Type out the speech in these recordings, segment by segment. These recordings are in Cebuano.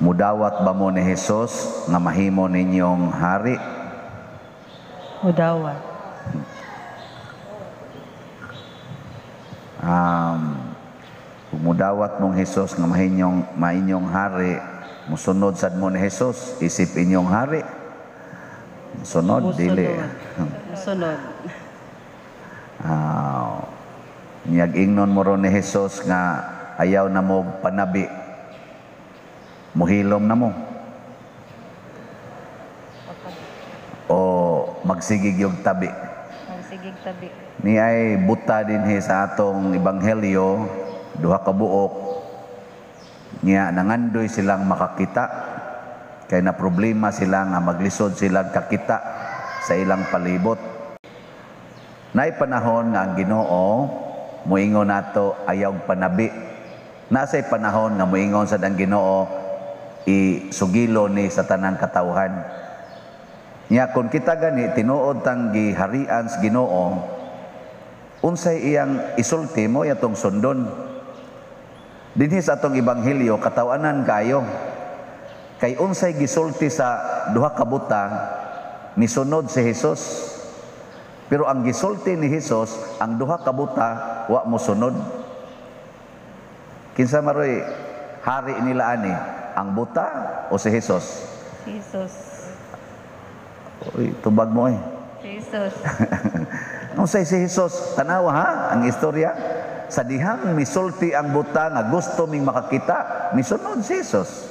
Mudawat ba mo ni Jesus nga mahimo ninyong hari? Mudawat. Kung mudawat mong Jesus nga mainyong hari, musunod sad mo ni Jesus, isip inyong hari. Sunod, dili. Musunod. Niyag ingnon mo ron ni Jesus nga ayaw na mo panabi. Muhilom na mo. O magsigig yung tabi. Magsigig tabi. Ni ay buta dinhi sa atong ebanghelyo, duha ka buok. Niya nangandoy silang makakita. Kay na problema sila nga maglisod sila kakita sa ilang palibot. Naay panahon nga ang Ginoo moingon nato ayaw panabi. Nasay panahon nga moingon sad ang Ginoo isugilo ni sa tanang katawhan. Nya kung kita gani tinuod tang giharian sa Ginoo, unsay iyang isulti mo atong sundon. Dinhi sa atong ebanghelyo katawanan kayo. Kay unsay gisulti sa duha ka buta misunod si Jesus. Pero ang gisulti ni Jesus, ang duha ka buta wa mosunod. Kinsa maroy hari nila ani? Ang buta o si Jesus? Si Jesus. Uy, tubag mo eh. Si Jesus. Unsay si Jesus? Tanawa ha ang istorya. Sa dihang misulti ang buta nga gusto ming makakita, misunod si Jesus.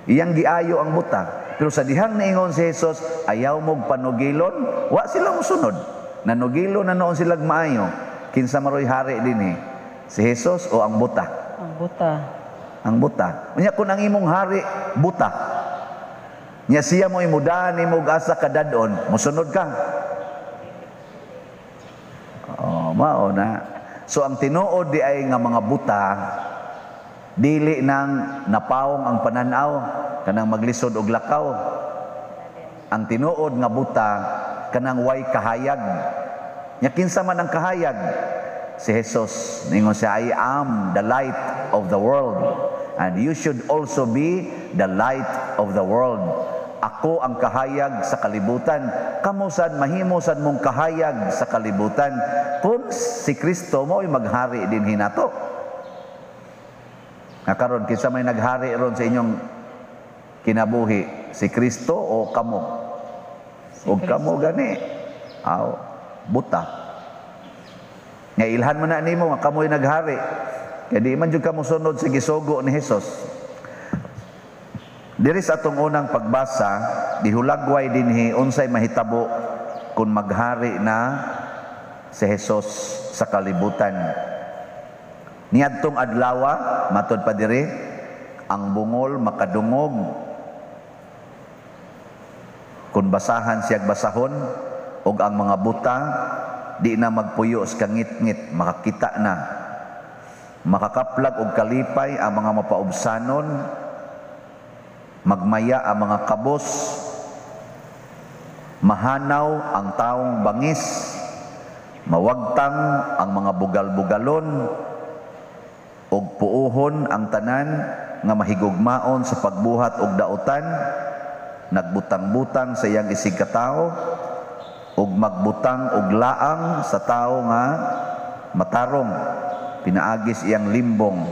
Iyang giayo ang buta. Pero sa dihang niingon si Jesus, ayaw mog panugilon, wa sila mosunod. Nanugilon na noon sila maayo. Kinsa maroy hari dinhi? Si Jesus o ang buta? Ang buta. Ang buta. Unya kung ang imong hari buta. Nya siya mo imudahan nimo og asa kadadon, mosunod ka. Oh, mao na. So ang tinuod di ay nga mga buta dili nang napawong ang pananaw kanang maglisod og lakaw. Ang tinuod nga buta kanang way kahayag. Nya kinsa man ang kahayag? Si Jesus. Ningon siya, I am the light of the world and you should also be the light of the world. Ako ang kahayag sa kalibutan. Kamo sad mahimo sad mong kahayag sa kalibutan kung si Kristo mo ay maghari din hinato. Nga karon kinsa may naghari ron sa inyong kinabuhi, si Kristo o kamo? Si O kamo gani. Aw, buta. Nga ilhan man na nimo nga kamo'y naghari. Kay di man jud kamo sunod sa gisugo ni Jesus. Diri sa atong unang pagbasa, gihulagway dinhi unsay mahitabo kung maghari na si Jesus sa kalibutan. Niadtong adlawa, matod pa diri, ang bungol makadungog. Kung basahan siyag basahon, og ang mga buta di na magpuyo sa kangitngit, makakita na. Makakaplag og kalipay ang mga mapaubsanon, magmaya ang mga kabos, mahanaw ang taong bangis, mawagtang ang mga bugal-bugalon, og puohon ang tanan nga mahigugmaon sa pagbuhat og dautan, nagbutang-butang sa iyang isig katawo, ug magbutang og laang sa tawo nga matarong, pinaagis iyang limbong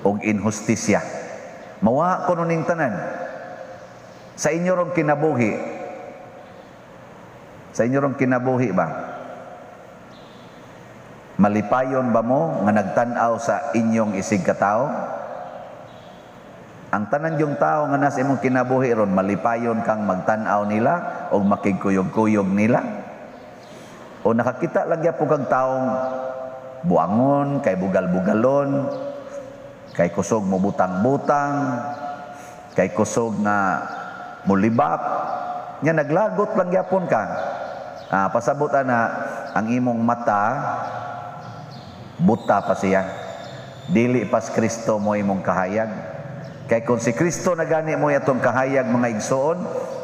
og inhustisya. Mawa kuno ning tanan sa inyo rong kinabuhi. Sa inyo rong kinabuhi ba? Malipayon ba mo nga nagtan-aw sa inyong isig katawo? Ang tanan yung tao nga nasa imong kinabuhi ron, malipayon kang magtan-aw nila o makigkuyog-kuyog nila? O nakakita lang gyapon kang taong buangon, kay bugal-bugalon, kay kusog mo butang-butang, kay kusog nga mulibak, nya naglagot lang gyapon ka. Pasabot ana ang imong mata buta pa siya. Dili pas Kristo mo imong kahayag. Kay kung si Kristo na gani mo atong kahayag, mga igsoon,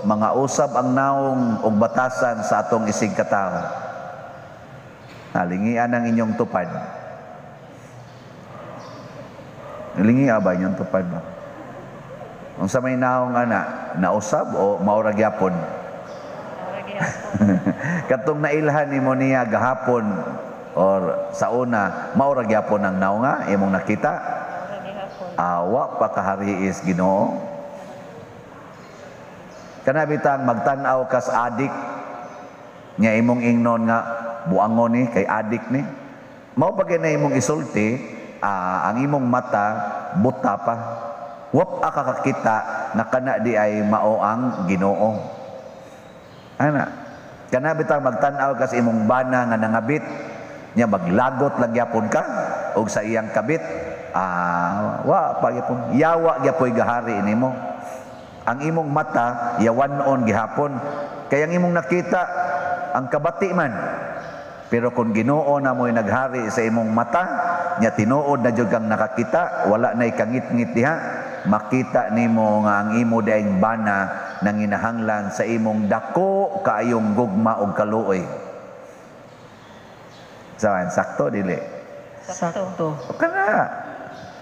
mga usab ang naong og batasan sa atong isig katawo. Nalingian ang inyong tupad. Lingi ba yung tupad ba? Unsa may naong ana, nausab o maura gyapon? Maura gyapon. Katong nailhan nimo niya gahapon or sa una, maura gyapon ang naonga imong nakita? Maura gyapon. Awa pa kahariis Ginoo. Kana bitang magtan-aw kas adik nya imong ingnon nga buangon ni kay adik ni. Mao pa na imong isulti, ang imong mata buta pa. Wap kakakita nga kana di ay mao ang Ginoo. Ana. Kana bitang magtan-aw kas imong bana nga nangabit nya maglagot lang gyapon ka og sa iyang kabit, wa pa gyapon. Yawa gyapoy gahari nimo. Ang imong mata yawan-on gihapon. Kay ang imong nakita ang kabati man. Pero kung Ginoo na mo'y naghari sa imong mata, nya tinuod na jud kang nakakita, wala na'y kangit-ngit diha, makita nimo nga ang imo daing bana nanginahanglan sa imong dako kaayong gugma og kaluoy. Sawan, sakto dili? Sakto. Kana.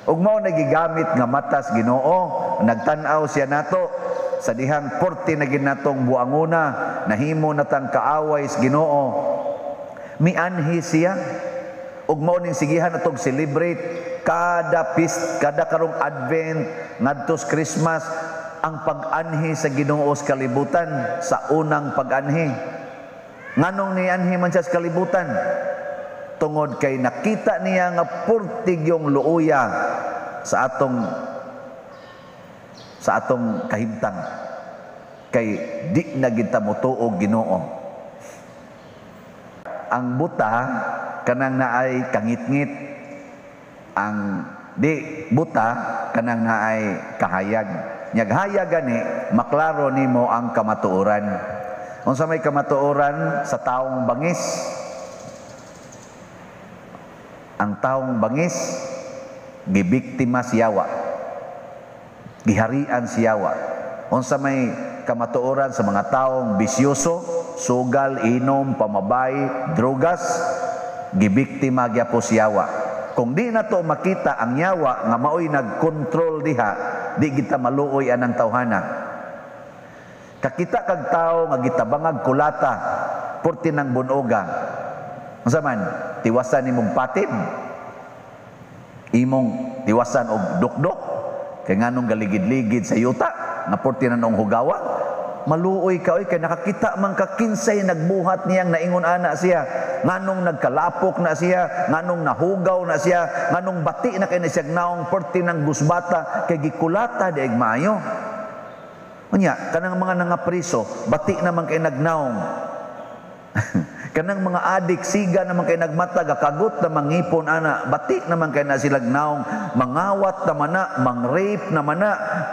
Ug mao na gigamit nga matas Ginoo, nagtan-aw siya nato sa dihang porte na ginatong buanguna, nahimo natang kaaway sa Ginoo. Mianhi siya. Ug mao ning sigihan natong celebrate kada feast, kada karong Advent ngadto sa Christmas, ang pag-anhi sa Ginoo sa kalibutan, sa unang pag-anhi. Nganong nianhi man siya sa kalibutan? Tungod kay nakita niya nga purtig yung luuya sa atong kahimtang, kay di na kita motuo Ginoo. Ang buta, kanang naay kangitngit. Ang di buta, kanang naay kahayag. Nyaghayag gani, maklaro nimo ang kamatuoran. Unsa may kamatuoran sa taong bangis? Ang taong bangis, gibiktima siyawa, giharian siyawa. Unsa may kamatuoran sa mga taong bisyoso, sugal, inom, pamabay, drogas? Gibiktima gyapo siyawa. Kung di na to makita ang yawa nga maoy nagkontrol diha, di kita maluoy anang tawhana. Kakita kag tao nga gitabangag kulata, purti ng bunoga. Unsa man, tiwasan nimong patid, imong tiwasan og dukdok, kay nganong galigid-ligid sa yuta nga purti na noong hugawa? Maluoy ka oy, kay nakakita man ka kinsay nagbuhat niyang naingon ana siya, nganong nagkalapok na siya, nganong nahugaw na siya, nganong bati na kay na siya naong perti ng gusbata, kay gikulata di maayo. Unya kanang mga nangapriso, bati naman kay nagnaong. Kanang mga adik, siga naman kay nagmata, gakagot na mangipon ana, bati naman kay na silag naong, mangawat na mana, mang-rape na mana,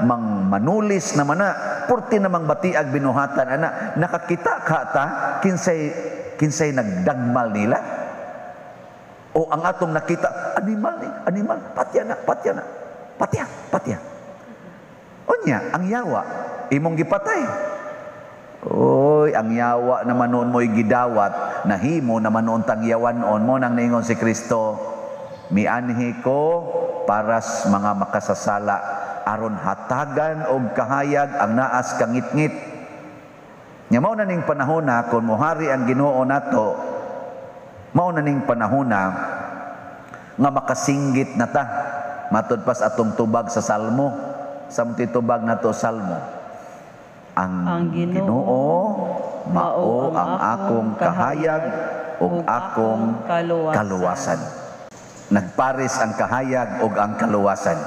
mang manulis na mana, purti namang batiag binuhatan ana. Nakakita ka ta kinsay kinsay nagdagmal nila? O ang atong nakita, animal ni, animal, patya na, patya na, patya, patya. Unya, ang yawa, imong gipatay. Oy, ang yawa naman noon mo'y gidawat, nahimo naman noon tang yawan on mo nang niingon si Kristo, mianhi ko para sa mga makasasala, aron hatagan og kahayag ang naas kangitngit. Nya mao na ning panahona kung mohari ang Ginoo nato, mao na ning panahona nga makasinggit na ta. Matud pas atong tubag sa Salmo, sa tubag nato Salmo. Ang Ginoo mao ang akong kahayag ug akong kaluwasan. Kaluwasan. Nagpares ang kahayag ug ang kaluwasan.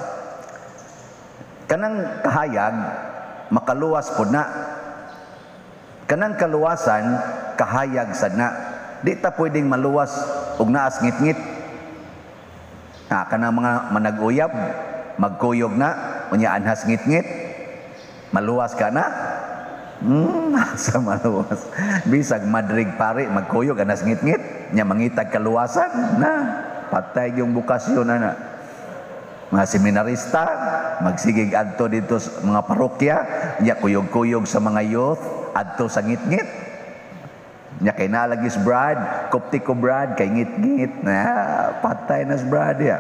Kanang kahayag makaluwas pod na. Kanang kaluwasan kahayag sad na. Di ta pwedeng maluwas og naas ngitngit. Ha, kanang mga manag-uyab, magkuyog na, unya anhas ngitngit, maluwas ka na. Sa maluwas. Bisag madrig pare, magkuyog anas ngitngit, nya mangitag kaluwasan na. Patay yung bukasyon na na. Mga seminarista, magsigig adto dito sa mga parokya, nya kuyog-kuyog sa mga youth, adto sa ngitngit. Nya kay nalagis brad, kopti ko brad, kay ngitngit, na patay na sa brad ya.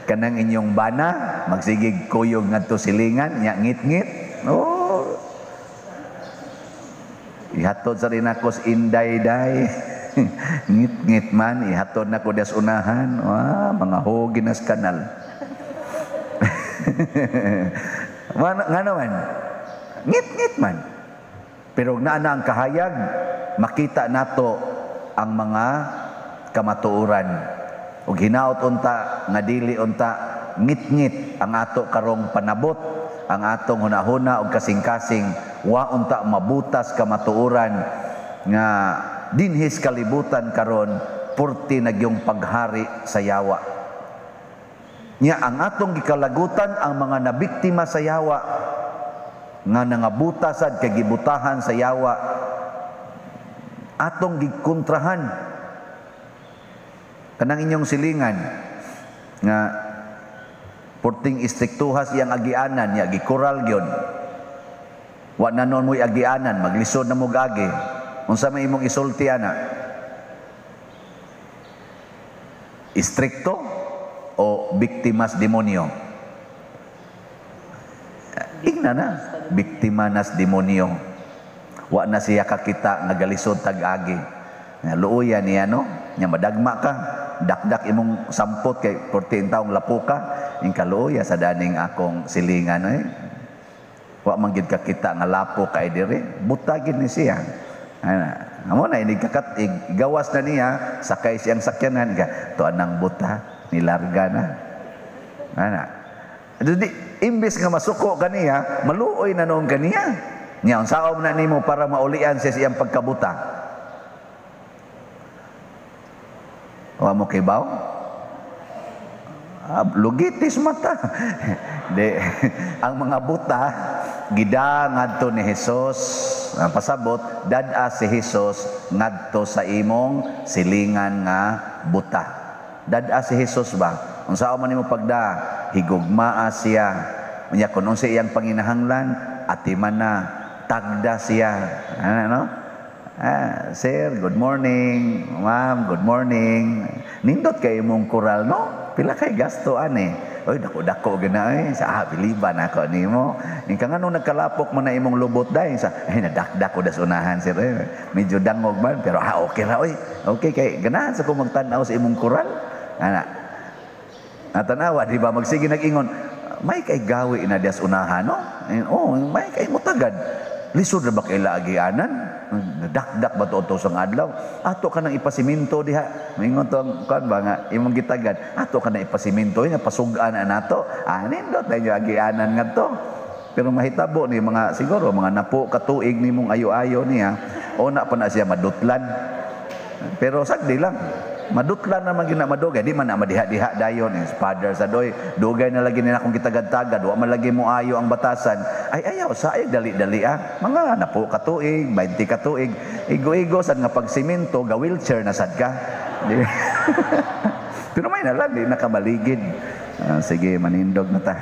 Kanang inyong bana magsigig kuyog ngadto silingan nya ngit-ngit. Oh. Ihatod sa rin ako sa inday-day. Ngit-ngit man, ihatod na ko das unahan. Wah, mga hogi nas kanal. Nga naman, ngit-ngit man. Pero naa na ang kahayag, makita nato ang mga kamatuoran. Ug hinaot unta nga dili unta ngit-ngit ang ato karong panabot, ang atong hunahuna ug kasing-kasing, wa unta mabutas kamatuoran nga dinhis kalibutan karon purti nagyong paghari sa yawa. Nya ang atong gikalagutan ang mga nabiktima sa yawa nga nangabuta sad kay gibutahan sa yawa, atong gikontrahan. Kanang inyong silingan nga purting istriktuhas iyang agianan, nya gikural gyud. Wa na noon mo'y agianan, maglisod na mo agi. Unsa may imong isulti ana? Istrikto o biktimas demonyo? Ingna na, biktima nas demonyo. Wa na siya kakita nga galisod tag-agi. Luoya niya, no? Nya madagma ka, dakdak imong sampot kay 14 taong lapo ka, ing kaluoya sa daning akong silingan eh. Wa man gid kakita nga lapo kay diri, butagin ni siya. Ana, amo na inig kakat-ig, gawas na niya, sakay siyang sakyanan ka, tuan ang buta, nilarga na. Ana. Di, imbes nga masuko kaniya, maluoy na noon kaniya. Nya unsaon na nimo para maulian siya siyang pagkabuta? Wa mo kibaw? Lugitis mata. Di, ang mga buta gida ngadto ni Hesus, ang pasabot dad-a si Hesus ngadto sa imong silingan nga buta. Dad-a si Hesus ba? Unsaon man nimo pagda? Higugmaa siya. Unya kun unsa iyang panginahanglan, atiman na, tagda siya. Ano, no? Ah, sir, good morning. Ma'am, good morning. Nindot kay imong kural, no? Pila kay gasto ani? Oy, dako-dako gina eh. Sa biliban ako nimo. Ing ka nganong nagkalapok man na imong lubot dai sa ay nadakdak ko das unahan sir. Eh, medyo dangog man pero okay ra oy. Okay kay ganahan sa ko magtan-aw sa imong kural. Ana. Natanawa di ba magsige nag-ingon, may kay gawi na das unahan, no? Oh, may kay mutagad. Lisod ra ba kay laagianan? Nadakdak ba to sa adlaw? Ato ka nang ipasiminto diha. Maingon to ang kuan ba nga imong gitagad. Ato ka nang ipasiminto nga pasug-an na nato. Nindot na inyo agianan ngadto. Pero mahitabo ni mga siguro mga napo katuig nimong ayo-ayo niya. O na pa na siya madutlan. Pero sagdi lang. Madutlan naman gina madugay, di man na madiha-diha dayon is father sa doy. Dugay na lagi nila kung kitagad-tagad, wa man lagi mo ayo ang batasan. Ay ayaw sa ay dali-dali ah. Mga napo katuig, 20 katuig, igo-igo sad nga pagsimento, ga wheelchair na sad ka. Pero may na lang di nakamaligid. Sige, manindog na ta.